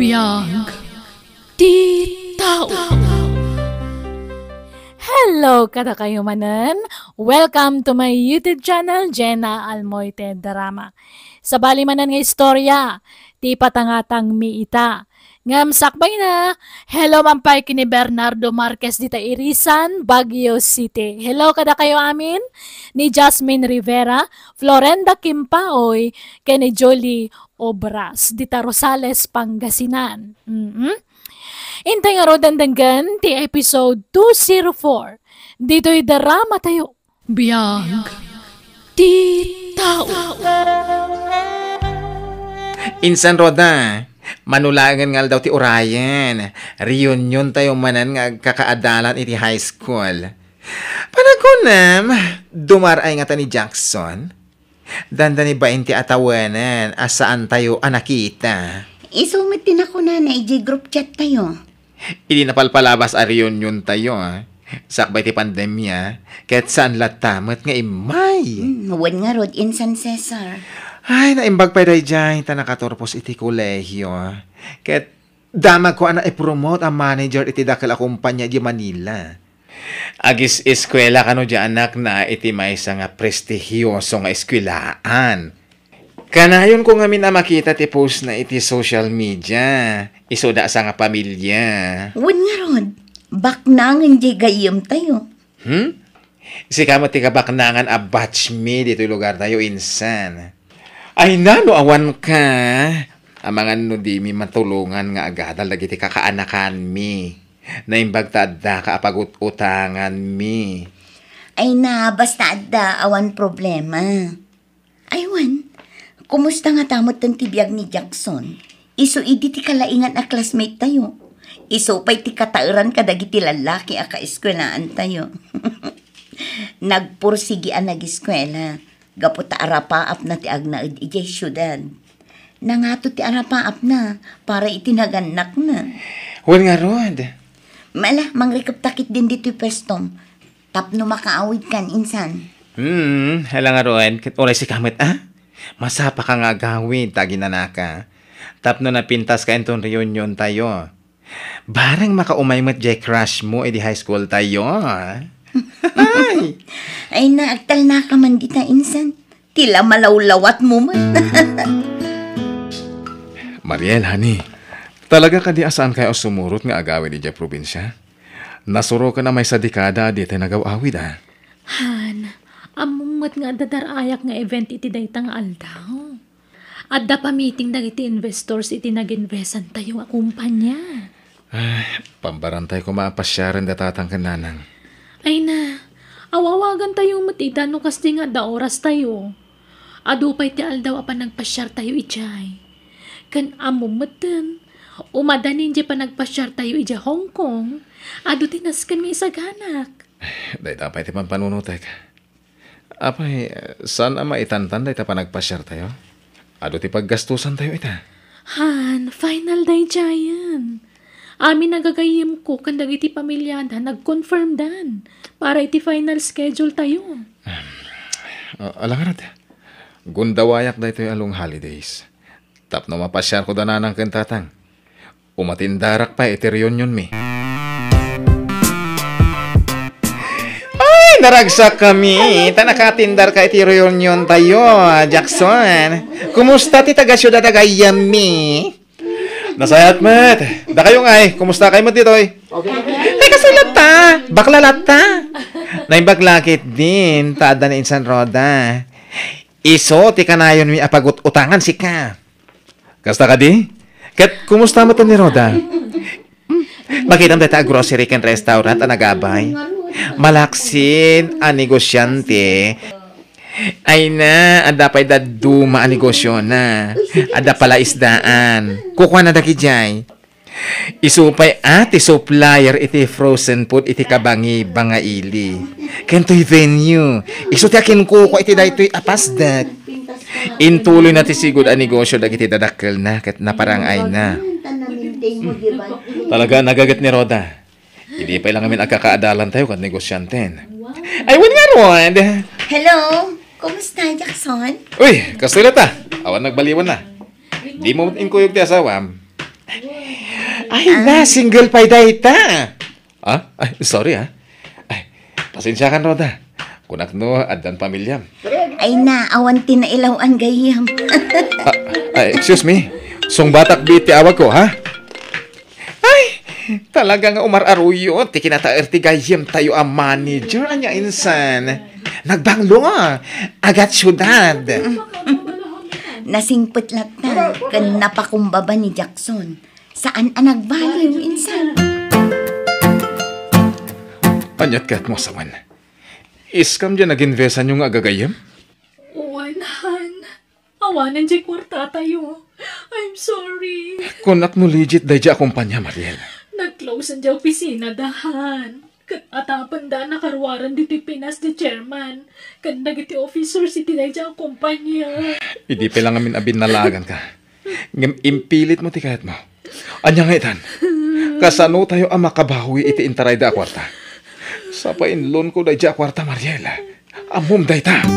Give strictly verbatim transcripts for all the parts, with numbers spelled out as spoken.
Biag ti tao. Hello kadakayo manen. Welcome to my YouTube channel, Jenna Almoite Drama. Sabali manen nga istorya, ti patangatangmi ita. Ngem sakbayna, hello man pay ken ni Bernardo Marquez dita Irisan, Baguio City. Hello kadakayo amin, ni Jasmine Rivera, Florenda Kimpaoy, ken ni Jolie Obras, dita Rosales, Pangasinan. Mm. Intay ngaruden denggen ti episode two zero four. Ditoy drama tayo. Biag ti tao. Insan Roda, mano laengen nga aldaw ti urayen. Reunion tayo manen nga agkakaadalan iti high school. Panagunam, dumar-ay ngata ni Jackson? Dandani bain ti atawenen a saan tayo a nakita. Isu met ti nakunana idiay group chat tayo. Idi napalpalabas a reunion tayo, ah. Sakbay ti pandemia, ket saan latta met nga immay. Hmm, wen ngarud, Insan Cesar. Ay, naimbag pay daydiay, ta nakaturpos iti kolehio. Ket damagko a naipromote a manager iti dakkel a kumpanya di Manila. Agis-eskuela kano di anakna iti maysa nga prestigioso nga eskuelaan. Kanayonko ngamin a makita ti postna iti social media. Isuda a sangapamilia. Wen ngarud, baknangen diay gayyemtayo. Hmm? Sika met ti kabaknangan a batchmate ditoy lugartayo, insan. Ay na, no awanka. Amangan no dimi matulongan nga agadal dagiti kakaanakanmi. Naimbag ta addaka a pagut-utanganmi. Ay na, basta adda, awan problema. Ay wen, kumusta ngata metten ti biag ni Jackson? Isu idi ti kalaingan a classmate tayo. Isu pay ti kataeran kadagiti lallaki a kaeskuelaan tayo. Nagpursigi a nageskuela gapu ta arapaapna ti agnaed idiay siudad. Nangato ti arapaapna para iti nagannakna. Wen ngarud. Mala, mangrikepta ketdin ditoy puestom. Tapno makaawidkan, insan. Hmm, hala ngarud, ket uray sika met, a? Masapaka nga agawid ta aginanaka. Tapno napintaska inton reunion tayo. Bareng makaumay met diay crush mo idi high school tayo, a? Ay! Ay na, agtalnaka man dita, insan. Ti la malawlawat mo met. Mariel, honey, talaga kadi a saankayo a sumurot nga agawid idiay probinsia? Nasuroken a maysa dekada a ditay nagaw-awid, a. Han, ammom met nga adda dar-ayak nga event iti dayta nga aldaw. Adda pa meeting dagiti investors iti nag-investan tayo nga kumpanya. Ay, pambaran tayo koma a pasiaren da tatang ken nanang. Ay na, awawagan tayo met ida no kasdi nga adda oras tayo. Adu pay ti aldaw a panagpasiar tayo idiay. Ken ammom metten, umadanin diay panagpasiar tayo idiay Hong Kong, adu ti nasken nga isaganak. Dayta pay ti panpanunotek. Apay, saan a maitantan dayta panagpasiar tayo? Adu ti paggastusan tayo ita. Han, final daydiayen. Amin a gagayyemko ken dagiti pamiliada nag-confirmdan para iti final schedule tayo. Ah, ala ngarud, gundawayak daytoy a long holidays. Tapno mapasiarko da nanang ken tatang. Umatindarak pay iti reunionmi. Ay, naragsakkami. Ta nakatindarka iti reunion tayo, Jackson. Kumusta ti taga-siudad a gayyemmi? Nasayaat met. Dakayo ngay, kumusta kayo met ditoy? Okay. Ay, kasayo latta. Bakla latta. Naimbag la ketdin, ta adda ni Insan Roda. Isu ti kanayonmi a pagut-utangan sika. Kasta kadi? Ket kumusta met ni Roda? Makitam dayta a grocery ken restaurant a nagabay. Malaksid a negosiante. Ay na, adda pay dadduma a negosiona. Adda palaisdaan. Kukuana dagidiay. Isu pay a ti supplier iti frozen food iti kabangi-bangaili. Ken toy venue. Isu ti akinkukua iti daytoy a pasdek. Intuloyna ti sigud a negosio dagiti dadakkelna ket naparang-ayna. Talaga, nagaget ni Roda. Idi pay la ngamin agkakaadalan tayo ken negosianten. Ay, wen ngarud. Hello, kumusta, Jackson? Uy, kastoy latta. Awan nagbaliwanna. Dimo inkuyog ti asawam. Ay, na, single pay dayta. Ah? Ay, sorry, ah. Ay, pasensiakan, Rhoda. Kunak no, addan pamiliam. Ay na, awan ti nailaw-an gayyem. Ah, ay, excuse me. Sungbatak bi ti awag ko, ha? Ay, talaga nga umar-aruyo ti kinataer ti gayyem tayo a manager. Anya insan? Nagbanglo, agat syudad. Nasingpet latta, ken napakumbaba ni Jackson. Saan a nagbaliw, insan? Aniat ket mo asawan? Iskam diay naginvesanyo nga agagayyem? Wen, Han. Awanen diay kuartatayo. I'm sorry. Kunak no legit daydiay a kumpania, Mariel. Nag-close diay opisina da, Han. Ket atapenda a nakaruaren ditoy Pinas ti chairman ken dagiti officers iti daydiay a kumpania. Idi pay la ngamin a binnalaganka. Ngem impilitmo ti kayatmo. Ania nga itan? Kasano tayo a makabawi iti intarayda a kuarta? Sa painlonko daydiay a kuarta, Mariel. Ammom dayta.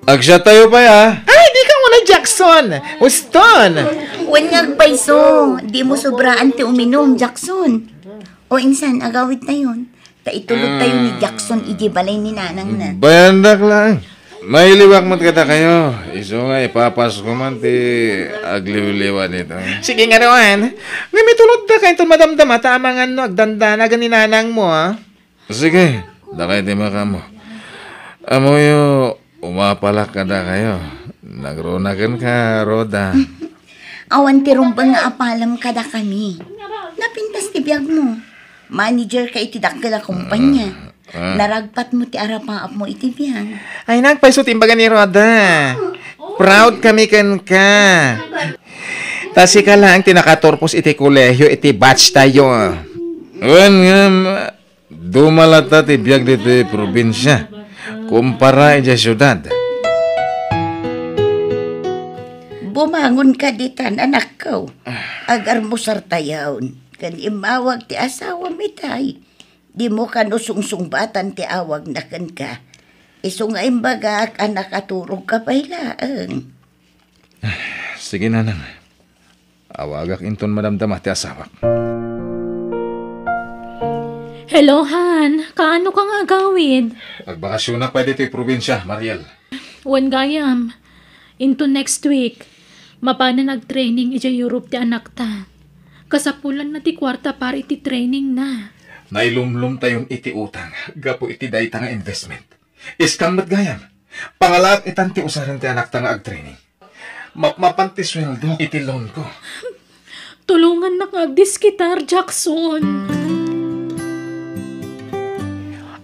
Agsiat tayo pay, ah. Ay, di ka muna, Jackson. Uston. Wen nga agpayso, di mo sobraan ti uminum, Jackson. O insan, agawid tayon. Ta itulod tayo ni Jackson iti balay ni nanangna. Bayandak lang. Mailiwak met kadakayo. Isu nga ipapasko man ti agliwliwa dita. Sige nga, Roan. Ngem itulodda kayo ton madamdama ta amangan no agdandanagan ni nanangmo, ah. Sige, dakay ti makaammo. Ammoyo, umapalak kadakayo. Nagruna kenka, Rhoda. Awan ti rumbeng nga apalam kadakami. Napintas ti biagmo. Manager ka iti dakkel a kumpanya. Ah, ah. Naragpatmo ti arapaapmo iti biag. Ay, nagpayso ti imbaga ni Rhoda. Proud kami kenka. Ta sika laeng ti nakaturpos iti kolehio iti batch tayo. Wen ngem, duma latta ti biag ditoy probinsia kumpara idiay siudad. Bumangon ka ditan, anakko. Agarmusar tayon, ken immawag ti asawam itay. Dimo kano sungsungbatan ti awagna kenka. Isu nga imbagak a nakaturog ka pay laeng. Sige, nanang. Awagak inton madamdama ti asawak. Hello, Han. Kaano ka nga agawid? Agbakasionak pay ditoy probinsia, Mariel. Wen gayam, into next week, mapanen agtraining idiay Europe ti anakta. Kasapulanna ti kuarta para iti trainingna. Nailumlom tayon iti utang gapu iti dayta nga investment. Iskam met gayam. Pangalaak itan ti usaren ti anakta nga agtraining. Mapmapan ti sueldo iti loan ko. Tulongannak nga agdiskitar, Jackson.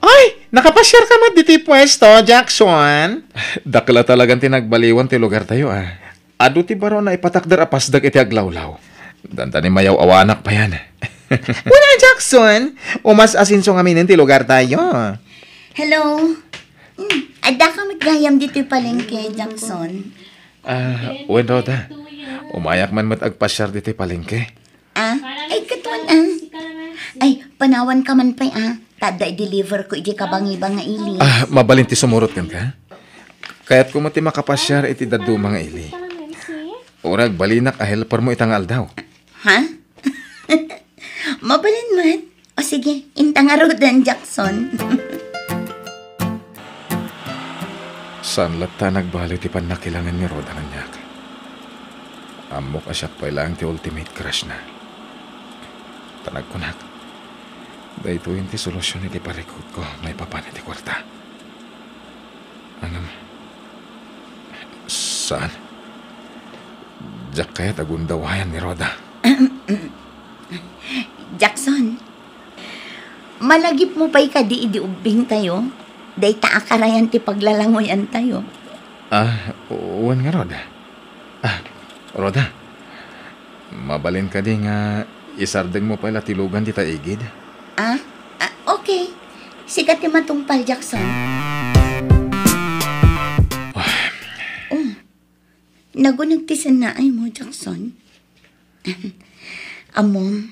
Ay, nakapasiar ka met ditoy puesto, Jackson? Dakkel talagan ti nagbaliwan ti lugar tayo, ah. Adu ti baro a naipatakder a pasdek iti aglawlaw. Dandani mayaw-awanak payan. Kuna, Jackson, umas-asenso ngaminen ti lugar tayo. Hello. Hmm, adda ka met gayam ditoy palengke, Jackson? Ah, wen, Rhoda. Umayak man met agpasiar ditoy palengke. Ah, ay, katuan, ah. Ay, panawan ka man pay, ah. Ta adda i-deliver ko iti kabangibang nga ili. Ah, mabalin ti sumurot kenka? Kayatko met ti makapasiar iti dadduma nga ili. Uray agbalinak a helper mo ita nga aldaw. Ha? Mabalin met. O sige, inta ngaruden, Jackson. Saan latta a nagbaliw ti pannakilangen ni Rhoda kaniak. Ammok a siak pay laeng ti ultimate crush na. Ta nagkunak, daytoyen ti solusion iti parikutko maipapan iti kuarta. Ngem, saan? Diak kayat a gundawayan ni Rhoda. Jackson, malagipmo pay kadi idi ubbingtayo, dayta a karayan ti paglalangoyantayo. Ah, wen ngarud. Ah, Rhoda, mabalin kadi nga isardengmo pay la ti lugan dita igid? Ah? Ah, okay. Sika ti matungpal, Jackson. Oh, naguneg ti sennaaymo, Jackson. Ammom,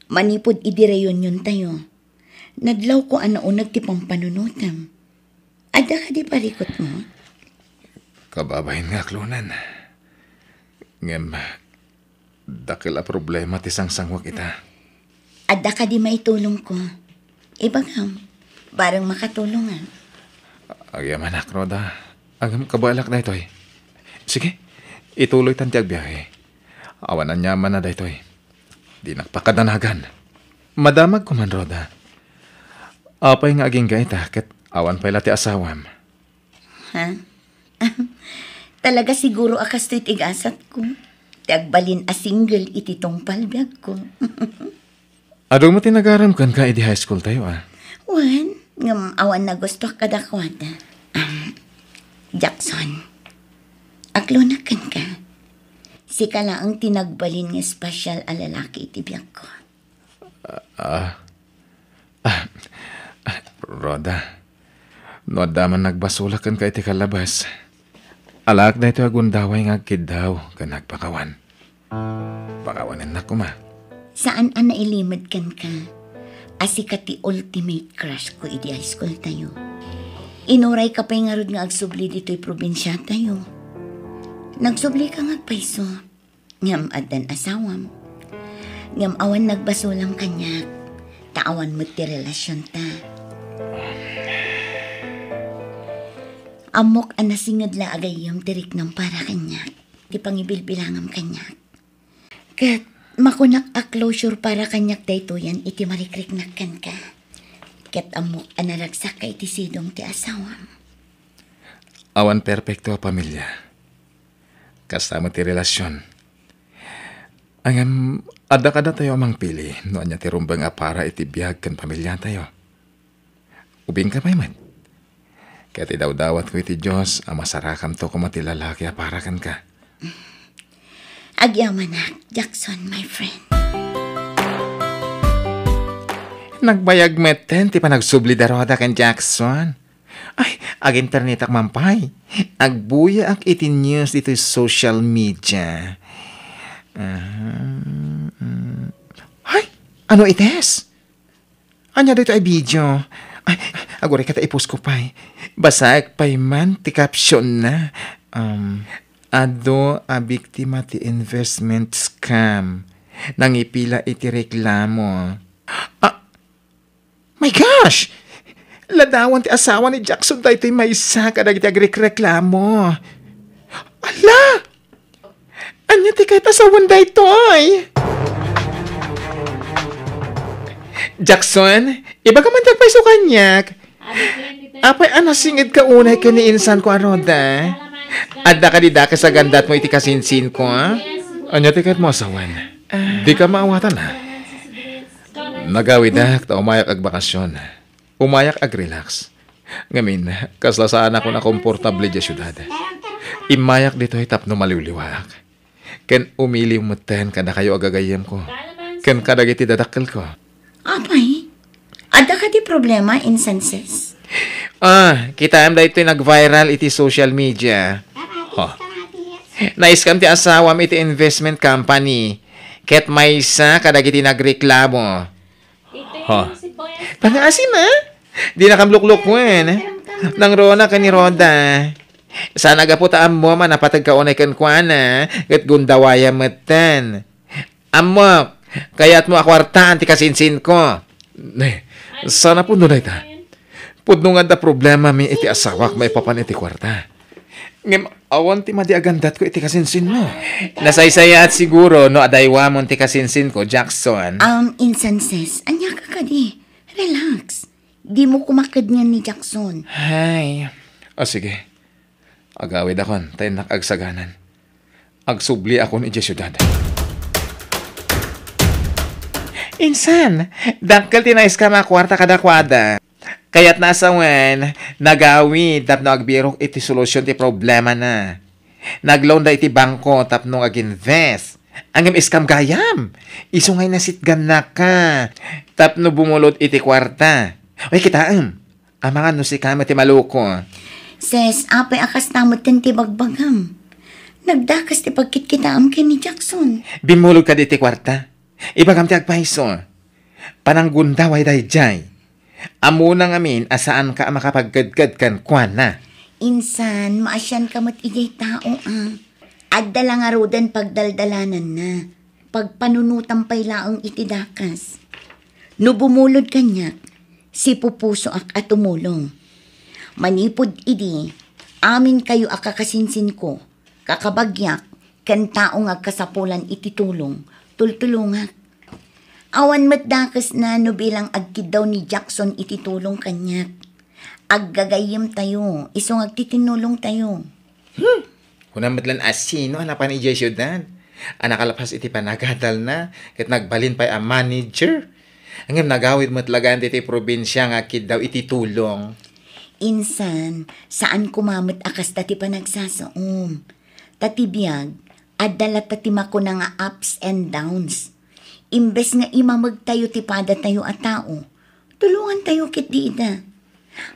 manipud idi reuniontayo, nadlawko a nauneg ti pampanunotem. Adda kadi parikutmo? Kababain nga aklonan. Ngem, Dakkel a problema ti sangsanguak ita. Adda kadi maitulongko? Ibagam, bareng makatulongak. Agyamanak, Rhoda. Agam kabaelak daytoy. Sige, ituloytan ti agbiahe. Awan aniamanna daytoy. Dinak pakadanagan. Madamagko man, Rhoda. Apay nga agingga ita ket awan pay la ti asawam? Ha? Talaga siguro a kastoy ti gasatko. Ti agbalin a single iti tungpal biagko. Adu met ti nagaram kenka idi high school tayo, a? Wen, ngem awan nagustuak kadakuada. Am, Jackson, aklonak kenka. Sika laeng ti nagbalin nga special a lalaki iti biagko. Ah, ah, ah, Rhoda, no adda man nagbasolak kenka iti kallabas, alaek daytoy a gundaway nga agkiddaw ken agpakawan. Pakawanennak koma. Saan a nailimed kenka a sika ti ultimate crush ko idi high school tayo. Inurayka pay ngarud nga agsubli ditoy probinsia tayo. Nagsublika nga agpayso. Ngem addan asawam. Ngem awan nagbasolam kaniak, ta awan met ti relasionta. Ammok a nasinged la a gayyem ti riknam para kaniak, ti pangibilbilangam kaniak. Ket makunak a closure para kaniak daytoyen iti marikriknak kenka. Ket ammok a naragsakka iti sidong ti asawam. Awan perpekto a pamilya. Kasta met ti relasion. Ngem, adda kadatayo a mangpili no ania ti rumbeng a para iti biag ken pamiliatayo. Ubingka pay met. Ket idawdawatko iti Dios a masarakamto koma ti lalaki a para kenka. Agyamanak, Jackson, my friend. Nagbayag metten ti panagsubli da Rhoda ken Jackson. Ay, aginternetak man pay. Agbuyaak iti news ditoy social media. Ah, mm. Ay, ano ites? Ania daytoy a video? Ay, aguray ket ta i-post ko pay. Basaek pay man ti caption na. Um, adu a biktima ti investment scam. Nangipila iti reklamo. Ah, my gosh! Ladawan ti asawa ni Jackson daytoy maysa kadagiti agrekreklamo. Ala! Ania ti kayat a sawen daytoy? Jackson, ibaga man ti agpayso kaniak. Apay a nasingedka unay ken ni insan ko a Rhoda? Adda kadi dakes a gandatmo iti kasinsinko, a? Ania ti kayatmo a sawen? Dika maawatan, a? Nagawidak ta umayak agbakasyon. Umayak agrelax. Ngamin, kasla saanakon a komportable diay siudad. Immayak ditoy tapno maliwliwaak. Ken umiliw metten kadakayo a gagayyemko. Ken kadagiti dadakkelko. Apay, adda kadi problema, insan, sis? Ah, kitaem daytoy nag-viral iti social media. Ho. Naiskam ti asawam iti investment company. Ket maysa kadagiti nagreklamo. Ha? Pangaasim, a? Dinakam luklukuen. Nangruna ken ni Rhoda. Saan a gapu ta ammom a napateg ka unay kenkuana, ket gundawayam metten. Ammok, kayatmo a kuartaan ti kasinsinko. Ne, saan a pudno dayta? Pudno nga adda problemami iti asawak maipapan iti kuarta. Ngem awan ti madi a gandatko iti kasinsinmo. Nasaysayaat siguro no adaywamon ti kasinsinko, Jackson. Um, insan, sis, ania ka kadi? Relax. Dimo kumaked ngan ni Jackson. Hay. O, sige. Agawidakon, ta innak agsaganan. Agsubliakon idiay siudad. Insan, dakkel ti naiskam a kuarta kadakuada. Kayatna a sawen, nagawid tapno agbirok iti solusion ti problemana. Nag-loan da iti bangko tapno ag-invest. Ngem iskam gayam. Isu ngay nasitgannaka tapno bumulod iti kuarta. Uy, kitaem. Amangan no sika met ti maluko. Ses, apay a kasta metten ti bagbagam. Nagdakes ti pagkitkitaem ken ni Jackson. Bimmulog kadi iti kuarta. Ibagam ti agpayso. Pananggundaway daydiay. Ammona ngamin a saanka a makapagkedked kenkuana. Insan, maasianka met idiay tao, a. Adda la ngaruden pagdaldalananna. Pagpanunotam pay laeng iti dakes. No bumulod kaniak, sipupusoak a tumulong. Manipud idi, aminkayo a kakasinsinko, kakabagiak, ken tao nga agkasapulan iti tulong, tultulongak. Awan met dakesna no bilang agkiddaw ni Jackson iti tulong kaniak. Aggagayyemtayo, isu nga agtitinnulongtayo. Hmm. Kunam met laeng a sino a napan idiay siudad a nakalapas iti panagadalna ket nagbalin pay a manager. Ngem nagawid met laeng ditoy probinsia nga agkiddaw iti tulong. Insan, saan koma met a kasta ti panagsasaom. Ta ti biag, adda latta ti makuna nga ups and downs. Imbes nga imamegtayo ti padatayo a tao, tulongantayo ketdi ida.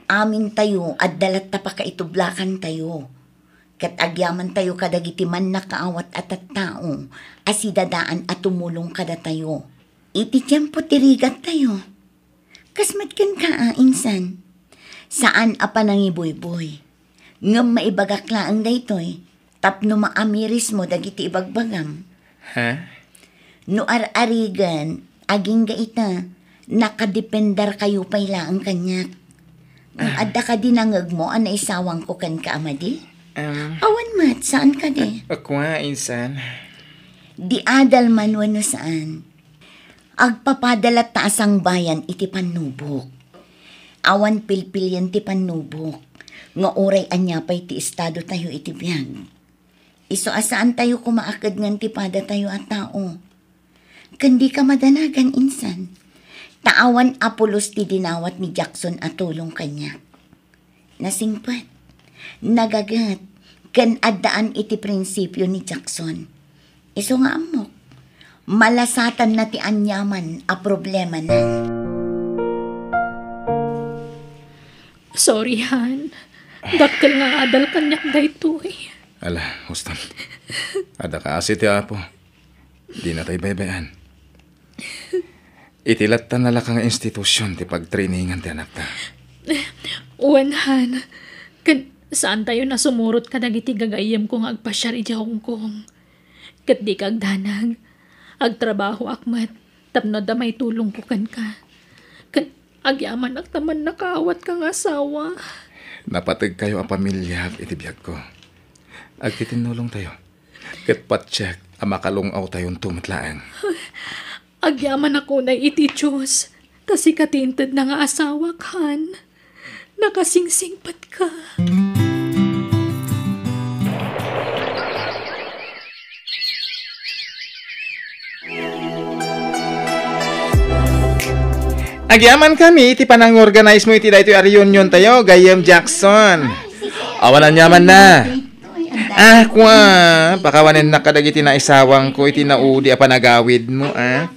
Amintayo, adda latta pakaitublakantayo. Ket agyamantayo kadagiti mannakaawat a tattao a sidadaan a tumulong kadatayo. Iti tiempo ti rigattayo. Kas met kenka a, insan. Saan a panangibuyboy. Ngem maibagak laeng daytoy tapno maamirismo dagiti ibagbagam. Ha? No ar-arigen, agingga ita, nakadependarkayo pay laeng kaniak. Ngem Ah. adda kadi nangngegmo a naisawangko kenka a madi? Um, Awan met, saan kadi? Akua, insan. Di adal man wenno saan. Agpapada latta a sangbayan iti pannubok. Awan pilpilien ti pannubok, nga uray ania pay ti estadotayo iti biag. Isu a saantayo koma a kedngen ti padatayo a tao. Ken dika madanagan, insan. Ta awan a pulos ti dinawat ni Jackson a tulong kaniak. Nasingpet, nagaget, ken addaan iti prinsipio ni Jackson. Isu nga ammok, malasatanna ti aniaman a problemana. Sorry, Han. Dakkel nga adal kaniak daytoy. Ala, Houston. Adda kaasi ti Apo. Dina tay baybay-an. Iti latta nalaka nga institusion ti pagtrainingan ti anakta. Wen, Han. Ken saantayo nasumurot kadagiti gagayyemko nga agpasiar idiay Hong Kong. Ket dika agdanag. Agtrabahoak met tapno adda maitulongko kenka. Ket agyamanak ta mannakaawatka nga asawa. Napategkayo a pamiliak iti biagko. Agtitinnulongtayo. Ket patiek a makalung-awtayonto met laeng. Agyamanak unay iti Dios, ta sika ti intedna nga asawak, Han. Nakasingsingpetka. Agyamankami iti panangorganize mo iti daytoy a reunion tayo, gayyem Jackson. Awan aniaman na. Ah, kua, pakawanennak kadagiti naisawangko iti naudi a panagawidmo, ah.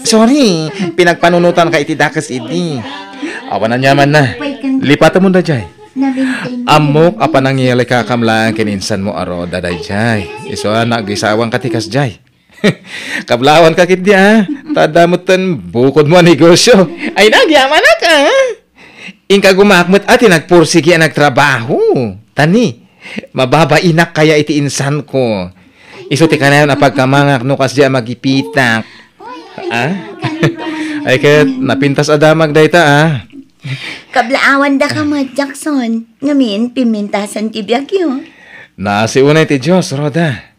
Sorry, pinagpanunotanka iti dakes idi. Awan aniaman na. Lipatemon daydiay. Ammok a panangiyalikakam laeng ken insanmo a Roda daydiay. Isu a naagisawangka ti kasdiay. Kablawanka ketdi, ah. Ta adda metten bukodmo a negosio. Ay, nagyamanak, ah. Inka gumaak met a ti nagpursigi a nagtrabaho. Tani, mababainak kaya iti insanko. Isu ti kanayon a pagkamangak no kasdiay a magipitak. Ah? Ay ket, napintas a damag dayta, ah. Kablaawandaka met, Jackson. Ngamin, pimintasan ti biagyo. Naasi unay ti Dios, Roda.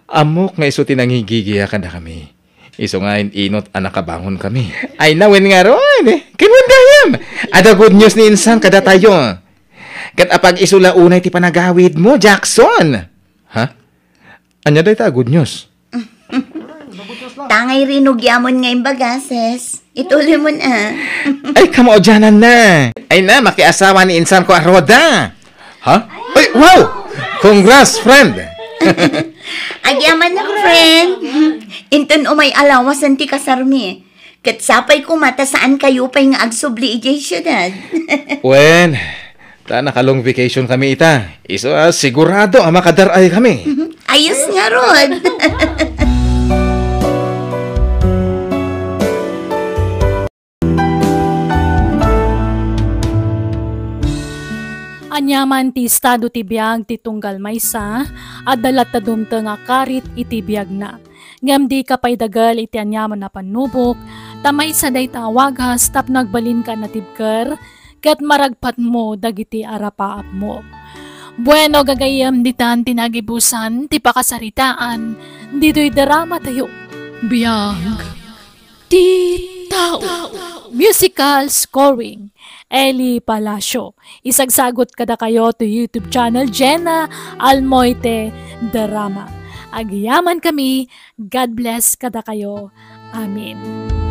Ammok nga isu ti nangigigia kadakami. Isu nga in-inot a nakabangonkami. Ay, nawen ngarud. Ken wen gayam. Adda good news ni insan kadatayo. Ket apag-isu la unay ti panagawidmo, Jackson. Ha? Ania dayta a good news? Tangay rinugyaman nga imbagases. Ituloy mo na. Ay, kamaudianan na. Ay na, makiasawa ni insan ko a Roda. Ha? Ay, wow! Congrats, friend! Agyaman na, friend. Inton umay alawasan ti kasarmi. Ket sapay koma ta saan kayo pay nga agsubli idiay siudad. Wen, ta naka-long vacation kami ita. Isu a sigurado a makadar-ay kami. Ayos ngarud. Aniaman ti estado ti biag ti tunggal maysa, adda latta dumteng a karit iti biagna. ngem dika pay dagel iti aniaman a pannubok, ta maysa dayta a wagas tapno agbalinka a natibker, ket maragpatmo dagiti arapaapmo. Bueno, gagayyem, ditan ti nagibusan ti pakasaritaan ditoy drama tayo. Biag ti tao. Musical scoring, Eli Palacio. Isagsagot kadakayo to YouTube channel Jenna Almoite Drama. Agyaman kami. God bless kadakayo. Amen.